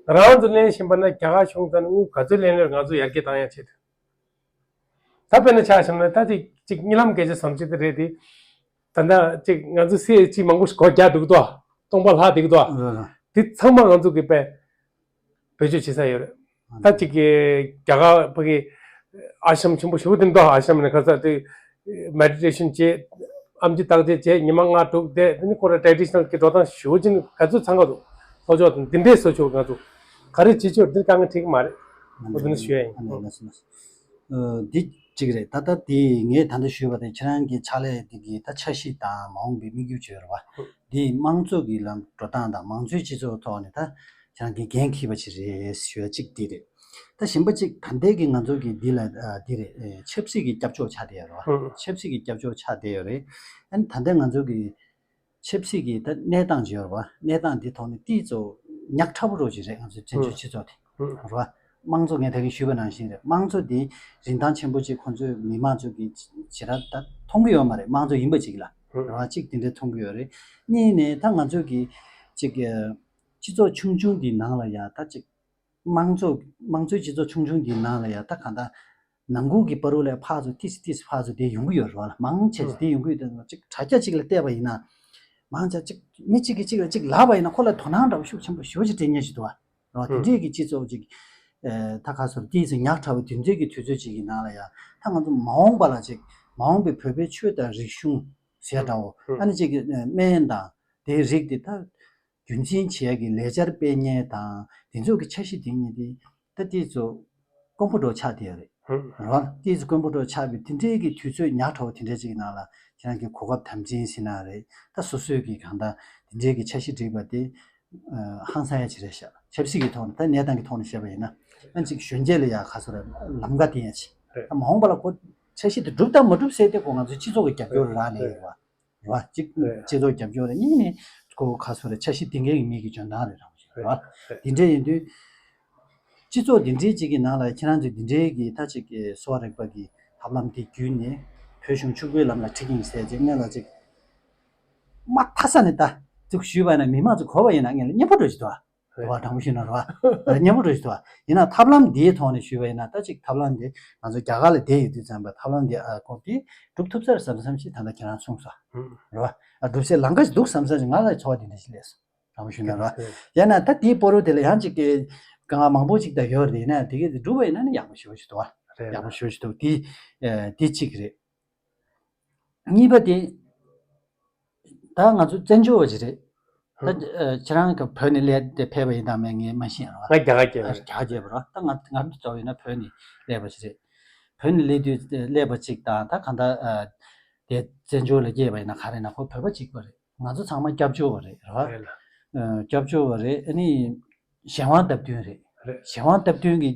རང་དུ་ལེན་བཞིན་པ་ན་རྒྱ་གར་གཞུང་ཚང་ནས་དངུལ་ག་ཚོད་ལེན་ལེན་ང་ཚོ་ཡར་རྒྱས་བཏང་ཡ་ཆེད་དུ། ད་དཔེར་ན་ཆ་བཞག་ན་ད་ཅིག་ཅིག་གཉིད་ལམ་སྐད་ཆ་བཟང་ཆེ་དེ་རེད་དེ། ད་ལྟ་ཅིག་ང་ཚོ་སའི་ཅིག་མང་པོ་ཞིག་སྒོ་རྒྱག་འདུག་དོ། སྟོང་པ་ལྷག་འདུག་དོ། ཨ་ལས་རེད། དེ་ཚང་མ་ང་ཚོ་གི་དཔེ། བེད་སྤྱོད་བྱེད་ས་ཡོད་རེད། ད་ཅིག་གི་རྒྱ་གར་བ་གི་ཨ་ཤམ་ཆེན་པོ་ཞེ་པོ་དེ་འདུག་ཨ་ཤམ་ནས་ཁ་ས་དེ་མེ་ཌི་ཊེ་ཤན་བྱེད། ཨེམ་ཆི་བརྟག་དཔྱད་བྱེད། ཉི་མ་ལྔ་དྲུག་བསྡད། དེ་ནི་ཁོ་ར་ཊེ་ཌི་ཤི་ནལ་གི་འགྲོ་སྟངས་ཞེ་པོ་ཅིག་ག་ཚོད་ཚང་ག་འདུག་ལྷོ་ཕྱོགས་དང་འདི་འདྲས་བཟོ་ཆོག་ང་ཚོ་ག་རེ་བྱེད་ཆོག་འདིར་དཀའ་ངལ་འཕྲད་ཀྱི་མ་རེད། ཨོ་དེ་ནི་ཞུ་ཡ་ཡིན། ཨ་ནི་ལགས་སོ་ལགས་སོ། ཨ་འདི་གཅིག་རེད། ད་ལྟ་དེ་ངས་ད་ལྟ་ཞུས་པ་དེ་ཁྱེད་རང་གི་ཕྱག་ལས་དེ་གི་ད་འཆར་གཞི་དང་མ་འོངས་པའི་དམིགས་ཡུལ་བྱས་རེད་བ། འདི་དམངས་གཙོ་གི་ལམ་འགྲོ་སྟངས་དང་མང་གཙོའི་སྤྱི་ཚོགས་ཐོག་ནས་ད་ཁྱེད་རང་གིས་འགན་འཁྱེར་བ་ཅིག་རེད་ཞུ་ཡ་གཅིག་འདི་རེད། ད་གཞན་པ་གཅིག་ད་ལྟའི་གི་ང་ཚོ་གི་འདི་ལ་ཨ་འདི་རེད། ཨེ་ཆབ་སྲིད་ཀྱི་སྐྱབས་བཅོལ་ཆགས་བསྡད་ཡོད་རེད་བ། ཆབ་སྲིད་ཀྱི་སྐྱབས་བཅོལ་ཆགས་བསྡད་ཡོད་རེད། ཨ་ནི་ད་ལྟ་ང་ཚོ་གི་ཆབ་སྲིད་ཀྱི་ད་གནས་སྟངས་ཅིག་ཡོད་རེད་བ། གནས་སྟངས་འདི་ཐོག་ནས་ཏིས་ཚོ་ཉག་ཕྲ་བོ་རོ་ཅིག་རེད། ང་ཚོ་བཙན་བྱོལ་སྤྱི་ཚོགས་དེ་རེད་བ། དམངས་གཙོ་ངས་ད་གིན་ཞུས་པ་ནང་བཞིན་རེད། དམངས་གཙོ་འདི་རིན་ཐང་ཆེན་པོ་ཅིག་ཁོང་ཚོས་མི་མང་ཚོ་གི་ཇི་ལྟར་ད་མཐོང་གི་ཡོད་མ་རེད། དམངས་གཙོ་ཡིན་པ་ཅིག་ལ་རེད་བ། གཅིག་དེ་འདྲ་མཐོང་གི་ཡོད་རེད། གཉིས་ནས་ད་ང་ཚོ་གི་ཅིག་སྤྱི་ཚོགས་ཆུང་ཆུང་འདི་ནང་ལ་ཡང་ད་ཅིག་དམངས་གཙོ་དམངས་གཙོའི་སྤྱི་ཚོགས་ཆུང་ཆུང་འདིའི་ནང་ལ་ཡང་ད་གང་ལྟར་ནང་ཁུལ་གྱི་བར་དུ་ལས་ཕར་ཚུར་ཏིས་ཏིས་ཕར་ཚུར་དེ་ཡོང་གི་ཡོད་རེད་བ། མང་ཆེ་ཚོ་དེ་ཡོང་གི་ཡོད་དེ་ཅིག་དྲ་རྒྱ་གཅིག་ལ་བལྟས་པ་ཡིན་ན། མང་ཆེ་ཅིག་མི་གཅིག་གིས་གཅིག་ལ་གཅིག་ལབ་པ་ཡིན་ན་ཁོ་ལ་དོ་སྣང་འདྲ་བོ་ཤུགས་ཆེན་པོ་ཞེ་པོ་ཅིག་སྤྲད་མཁན་ཞིག་འདུག་བ། རེད་བ། དེ་འདྲས་ཀྱི་སྤྱི་ཚོགས་ཅིག་ད་ག་ཚོད་ཏིས་ཉག་ཕྲ་བའི་དུས་ཚོད་ཀྱི་དུས་ཚོད་ཅིག་གི་ནང་ལ་ཡང་ད་ང་ཚོ་མ་འོངས་པ་ལ་ཅིག་མ་འོངས་པའི་བོད་པའི་ཆོས་དང་རིག་གཞུང་ཟེར་འདྲ་བོ། ཨ་ནི་ཅིག་སྨན་དང་དེའི་རིགས་དེ་ད། རྒྱུན་འཛིན་བྱེད་ཡག་གི་ལས་འཆར་སྤེལ་མཁན་དང་དེ་ཚོ་གི་འཆར་གཞི་དེ་གཉིས་དེ་ད་དེ་ཚོ་དཀོན་པོ་འདྲ་ཆགས་བསྡད་ཡོད་རེད། རེད་བ། ཏི་ཙི་དཀོན་པོ་གྲོགས་ཆགས་པའི་དེ་འདྲའི་གི་དུས་ཚོད་ཉག་ཕྲ་བོ་དེ་འདྲའི་ཅིག་གི་ནང་ལ་ཁྱེད་རང་གི་གོ་སྐབས་དམ་འཛིན་ཟེར་ན་རེད། ད་སོ་སོའི་གི་གང་ལྟར་དེ་འདྲའི་གི་འཆར་གཞི་བསྒྲིགས་པ་དེ་ཧང་སང་ཡ་ཅིག་རེད་ཤག་ཆབ་སྲིད་ཀྱི་ཐོག་ནས། ད་གནས་སྟངས་ཀྱི་ཐོག་ནས་བཤད་པ་ཡིན་ན། ཨ་ཅིག་གཞོན་སྐྱེས་ལ་ཡ་ག་ཚོད་རེད། ལམ་ཁ་བསྟན་ཡ་ཅིག་ད་མ་འོངས་པ་ལ་ཁོ་འཆར་གཞི་དེ་འགྲུབ་དང་མ་འགྲུབ་ཟེར་ཏེ་ཁོ་ང་ཚོའི་སྤྱི་ཚོགས་ཀྱི་རྒྱབ་སྐྱོར་རག་ལས་ཡོད་བ། རེད་བ། གཅིག་རེད། སྤྱི་ཚོགས་རྒྱབ་སྐྱོར་རེད། གཉིས་ནས་ཁོ་ག་ཚོད་རེད། འཆར་གཞི་འདིང་མཁན་གྱི་མི་གི་འཇོན་ཐང་རེད། རང་བཞིན་རེད་བ། རེད། དེ་འདྲ་ཡིན་དུས་སྤྱི་ཚོགས་འདི་འདྲའི་གཅིག་གི་ནང་ལ་ཁྱེད་རང་ཚོས་འདི་འདྲའི་གི་ད་ཅིག་གི་གསོ་བ་རིག་པ་གི་ཐབས་ལམ་དེ་བརྒྱུད་ནས་བོད་གཞུང་ཕྱུག་པོའི་ལམ་ལ་ཁྲིད་ཀྱི་ཡིན་ཟེར་ཅིག་སྔོན་ལ་ཅིག་མ་མཐའ་ས་ནས་ད་ཅིག་ཞུས་པ་ཡིན་ན། མི་མང་ཚོ་གོ་བ་ཡིན་ན་ངས་ལ་སྙན་པོ་འགྲོ་ཞིག་འདུག་བ། རེད། རེད་བ། དྲང་པོ་ཞུས་ན་རེད་བ། ཉན་པོ་འགྲོ་ཞིག་འདུག་བ། ཡིན་ན་ཐབས་ལམ་འདིའི་ཐོག་ནས་ཞུས་པ་ཡིན་ན། ད་ཅིག་ཐབས་ལམ་འདི་ང་ཚོ་རྒྱ་གར་ལ་བསྡད་ཡོད་དུས་ཙམ་པ་ཐབས་ལམ་འདི་ཨ་ཁོ་འདི་སྒྲུབ་ཐུབ་ས་རེད་བསམ་བསམ་ཞིག་ད་ལྟ་ཁྱེད་རང་གསུངས་སོང་། ཧུམ། རེད་བ། ཨ་སྒྲུབ་སའི་ལམ་ཁ་ཞིག་འདུག་བསམ་བསམ་ཞིག་ང་ལ་ཚོར་བ་འདི་འདྲ་ཞིག་སླེབས་སོང་། དྲང་པོ་ཞུས་ན་རེད་བ། ཡིན་ན་ད་དེའི་སྤོ་རོ་དེ་ལ་ཡང་ཅིག་གི་དཀའ་ངལ་མང་པོ་ཅིག་ད་ཡོད་རེད། ཡིན་ན་དེ་གས་དེ་འགྲུབ་པ་ཡིན་ན་ནི་ཡག་པོ་ཞེ་པོ་ཞིག་འདུག་བ། རེད། ཡག་པོ་ཞེ་པོ་ཞིག་འདུག་དེ་ཨ་དེ་གཅིག་རེད། གཉིས་པ་དེ། ད་ང་ཚོ་བཙན་བྱོལ་བ་ཅིག་རེད། ད་ཧུམ། ཨ་ཁྱེད་རང་གི་བོད་ནས་སླེབས་ཏེ་ཕེབས་པ་ཡིན་དང་མིན་ངས་མ་ཤེས་ར་བ། ང་རྒྱ་གར་སྐྱེས་པ་རེད། རྒྱ་གར་སྐྱེས་པ་རེད་བ། ད་ང་ང་ཚོ་ཚོ་ཡིན་ན་བོད་ནས་སླེབས་པ་ཅིག་རེད། བོད་ནས་སླེབས་དུས་སླེབས་པ་ཅིག་དང་ད་གང་ལྟར་ཨ་དེ་བཙན་བྱོལ་ལ་སྐྱེས་པ་ཡིན་ན་ག་རེ་ན་ཁོ་བོད་པ་གཅིག་པ་རེད། ང་ཚོ་ཚང་མ་སྐྱབས་བཅོལ་བ་རེད། རེད་བ། རེད་ལ། ཨ་སྐྱབས་བཅོལ་བ་རེད། ཨ་ནི། གཞན་དབང་སྟབས་བསྟུན་རེད། རེད། གཞན་དབང་སྟབས་བསྟུན་གྱི་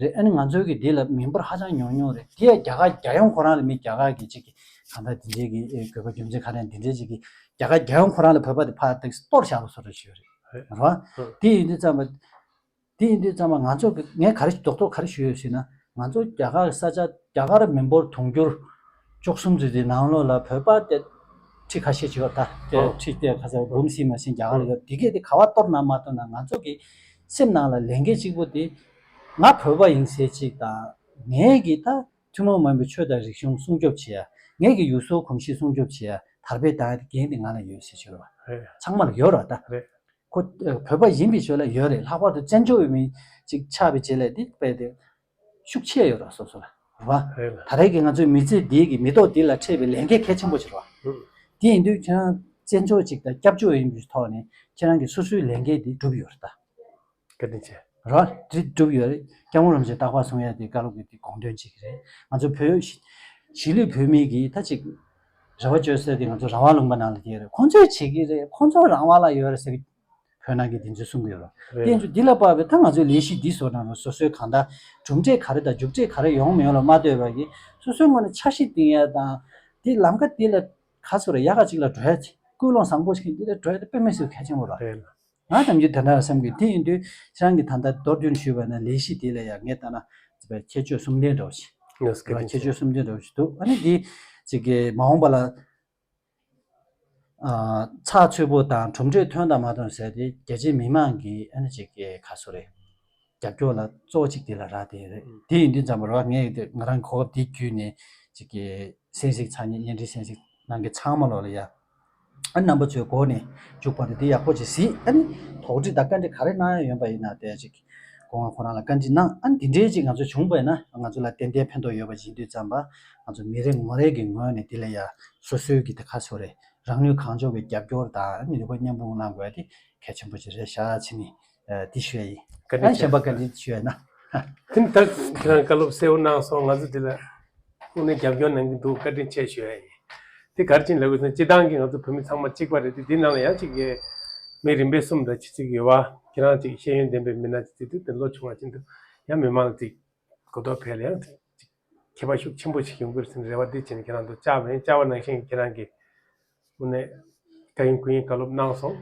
རེད། ཨ་ནི་ང་ཚོའི་གི་འདི་ལ་མི་འབོར་ཧ་ཅང་ཉུང་ཉུང་རེད། དེ་ཡང་རྒྱ་གར་རྒྱལ་ཡོངས་ཁོ་རང་ལ་མི་རྒྱ་གར་གྱི་གཅིག་གི་གང་ལྟར་འདི་འདྲའི་གི་ཨེ་དགོས་པ་རྒྱུ་མཚན་ག་རེ་འདི་འདྲའི་གཅིག་གི་རྒྱ་གར་རྒྱལ་ཡོངས་ཁོ་རང་ལ་བོད་པ་དེ་ཕར་དེ་གཏོར་བཞག་པ་བཟོ་འདྲ་ཞིག་རེད། རེད། རེད་བ། ཧུམ། དེ་ཡིན་དུས་ཙམ་པ། དེ་ཡིན་དུས་ཙམ་པ་ང་ཚོ་གི་ངས་ག་རེ་རྡོག་རྡོག་ག་རེ་ཞུས་ཡོད་ཟེར་ན། ང་ཚོ་རྒྱ་གར་ས་ཆ་རྒྱ་གར་མི་འབོར་དུང་ཕྱུར་བཅུ་གསུམ་ཙམ་དེ་ནང་ལོགས་ལ་བོད་པ་དེ་ཁྲི་ཁ་ཤས་ཅིག་ཡོད་ད། དེ་ཨོ། ཁྲི་དེ་ཁ་ཤས་འབུམ་གསུམ་མ་ཟིན་རྒྱ་གར་ལ་ཡོད། དེ་གས་དེ་ག་བ་གཏོར་ན་མ་གཏོར་ན་ང་ཚོ་གི་སེམས་ནང་ལ་ལས་འགན་གཅིག་པོ་དེ་ང་བོད་པ་ཡིན་ཟེར་གཅིག་དང་། ངས་གི་ད་ཐུན་མོང་མ་ཡིན་པའི་ཆོས་དང་རིག་གཞུང་སྲུང་སྐྱོབ་བྱེད་ཡ། ངས་གི་ཡུལ་སྲོལ་གོམས་གཤིས་སྲུང་སྐྱོབ་བྱེད་ཡ་དར་སྤེལ་བཏང་ཡ་དེ་འགན་དེ་ང་ལ་ཡོད་ཟེར་གྱི་ཡོད་རེད་བ། རེད། ཚང་མ་ལ་ཡོད་རེད་བ་ད། རེད། ཁོ་བོད་པ་ཡིན་པའི་ཆོས་ལ་ཡོད་རེད། ལྷག་པར་དུ་བཙན་བྱོལ་བའི་མི་ཅིག་ཆགས་པའི་རྗེས་ལ་འདི་དཔེ་དེ་ཤུགས་ཆེ་ཡོད་ར་སོ་སོ་ལ་རེད་བ། རེད་ལ། ད་རེས་ཀྱི་ང་ཚོའི་མི་ཚེ་འདིའི་གི་མི་ཐོག་འདི་ལ་འཕྲད་པའི་ལས་འགན་གལ་ཆེན་པོ་ཞིག་རེད་བ། ཧུམ། དེ་ཡིན་དུས་ཁྱེད་རང་བཙན་བྱོལ་ཅིག་དང་སྐྱབས་བཅོལ་ཡིན་པའི་ཐོག་ནས་ཁྱེད་རང་གི་སོ་སོའི་ལས་འགན་འདི་སྒྲུབ་ཡོད་རེད་ད། བཀའ་དྲིན་ཆེ། ར་དེ་སྒྲུབ་ཡོད་རེད། སྐྱབས་མགོན་རིན་པོ་ཆེ་རྟག་པར་གསུང་ཡ་དེ་བཀའ་སློབ་ཀྱི་དེ་དགོངས་དོན་གཅིག་རེད། ང་ཚོ་བོད་གཞིས་ལུས་བོད་མི་གི་ད་ཅིག་རེ་བ་བཅོལ་ས་དེ་ང་ཚོ་རང་དབང་ལུང་པ་ནང་ལ་དེ་རེད། ཁོང་ཚོས་བྱེད་ཀྱི་རེད། ཁོང་ཚོ་རང་དབང་ལ་ཡོད་རེད་ཟེར་གི་བོད་ནང་གི་དེ་ཚོས་གསུང་གི་ཡོད་རེད། རེད། དེ་ཚོ་འདི་ལ་དཔག་པའི་ད་ང་ཚོའི་ལས་གཞི་འདི་བཟོ་ན་ར་སོ་སོའི་གང་ལྟར་གྲུབ་འབྲས་ག་རེ་དང་མཇུག་འབྲས་ག་རེ་ཡོང་མི་ཡོང་ལ་མ་ལྟོས་པ་གི་སོ་སོའི་ངོས་ནས་འཆར་གཞི་བཏིང་ཡ་དང་། དེ་ལམ་ཁ་དེ་ལ་ག་ཚོད་ར་ཡག་ག་ཅིག་ལ་འགྲོ་ཡ་ཅིག་ཀུན་སློང་བཟང་པོ་ཞིག་འདི་ལ་འགྲོ་ཡ་དེ་དཔེ་མི་སྲིད་གལ་ཆེན་པོ་རེད། རེད། ང་ཐམས་ཅད་དེ་འདྲ་བསམ་གི། དེ་ཡིན་དུས་ཁྱེད་རང་གིས་ད་ལྟ་མདོར་བསྡུས་ཞུས་པ་ན་ལས་གཞི་དེ་ལ་ཡང་ངས་ལྟ་ན་ཁྱད་ཆོས་གསུམ་ལྡན་འདྲ་བོ་ཞིག་ངས་སྐད་ཆ་ཁྱད་ཆོས་གསུམ་ལྡན་འདྲ་བོ་ཞིག་འདུག་ཨ་ནི་དེ་ཅིག་གི་མ་འོངས་པ་ལ་ཨ་ཚགས་ཚུད་པོ་དང་གྲུབ་འབྲས་ཐོན་དང་མ་ཐོན་ཟེར་དེ་རྒྱ་ཆེའི་མི་མང་གི་ཨ་ནི་ཅིག་གི་ག་སོ་རེད། རྒྱབ་སྐྱོར་ལ་གཙོ་བོ་གཅིག་དེ་ལ་རག་དེ་རེད། དེ་ཡིན་དུས་ཙམ་པ་ར་ངས་དེ་ང་རང་གོ་སྐབས་དེ་བརྒྱུད་ནས་ཅིག་གི་གསན་གཟིགས་ཚང་མ་བརྙན་འཕྲིན་གསན་གཟིགས་གནང་མཁན་ཚང་མ་ལོག་ལ་ཡ། ཨ་རྣམ་པ་ཚོའི་སྒོ་ནས་འཇུག་པ་དེ་དེ་ཡག་པོ་ཅིག་གཟིགས། ཨ་ནི་དོགས་འདྲི་དང་བཀའ་འདྲི་ག་རེ་གནང་ཡ་ཡོད་པ་ཡིན་ན་དེ་ཅིག་སྐུ་ངོ་ཁོ་རང་ལ་བཀའ་འདྲི་གནང་། ཨ་ནི་དེ་འདྲའི་ཅིག་ང་ཚོ་བྱུང་པ་ཡིན་ན་ང་ཚོ་ལ་ཏན་ཏན་ཕན་ཐོགས་ཡོད་པ་ཅིག་ཡིན་དུས་ཙམ་པ་ང་ཚོ་མི་རེ་ངོ་རེ་གི་ངོས་ནས་དེ་ལ་ཡ་སོ་སོའི་གི་དེ་ག་སོ་རེད། རང་ནུས་གང་ལྕོགས་ཀྱི་རྒྱབ་སྐྱོར་དང་ནུས་པ་མཉམ་སྤུངས་གནང་དགོས་ཡ་དེ་གལ་ཆེན་པོ་ཅིག་རེད་ཤག་ཅེས་ནི་དེ་ཞུ་ཡ་ཡིན། བཀའ་དྲིན་ཨ་ཆེ། གཞན་པ་བཀའ་དྲིན་ཞུ་ཡ་ན། དེ་ནི་ད་ཁྱེད་རང་བཀའ་སློབ་གསལ་པོ་གནང་སོང་། ང་ཚོ་དེ་ལ་དངོས་གནས་རྒྱབ་སྐྱོར་གནང་གི་འདུག་བཀའ་དྲིན་ཆེ་ཞུ་ཡ་ཡིན། དེ་ག་རེ་བྱས་ནས་ལབ་དགོས་ཟེར་ན་སྤྱིར་བཏང་གི་ང་ཚོ་བོད་མི་ཚང་མ་གཅིག་པ་རེད་དེ། དེ་ནང་ལ་ཡང་གཅིག་གི་མི་རིམ་པས་གསུམ་དང་ཕྱེད་ཅིག་ཡོད་པ། ཁྱེད་རང་གཅིག་ཤེས་ཡོན་ལྡན་པའི་མི་སྣ་གཅིག་དེ་དུས་དེ་ལོ་ཆུང་བ་ཅན་དུ་ཡང་མི་མང་ལ་གཅིག་གོ་རྟོགས་འཕེལ་ཡང་གཅིག་ཁྱད་པར་ཤུགས་ཆེན་པོ་ཞིག་ཡོང་གི་རེད་ཟེར་ནས་རེ་བ་འདི་བྱས་ནས་ཁྱེད་རང་ཚོ་བཅར་བ་ཡིན། བཅར་བ་ནང་བཞིན་ཁྱེད་རང་གིས་དངོས་གནས་བཀའ་ཡོན་སྐུ་ཡོན་བཀའ་སློབ་གནང་སོང་།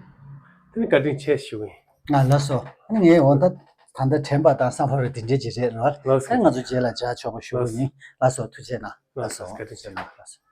དེ་ནི་བཀའ་དྲིན་ཆེ་ཞུ་གི་ཡིན། ང་ལགས་སོ། ཨ་ནི་ངའི་འོ་ད་ད་ལྟ་དྲན་པ་དང་བསམ་པ་རེ་འདི་འདྲས་ཅིག་རེད་རོ། ལགས་སོ། ཨ་ནི་ང་ཚོ་རྗེས་ལ་མཇལ་ཆོག་པ་ཞུ་གི་ཡིན། ལགས་སོ། ཐུགས་རྗེ་གནང་། ལགས་སོ། བཀའ་དྲིན་ཆེ། ལགས་སོ།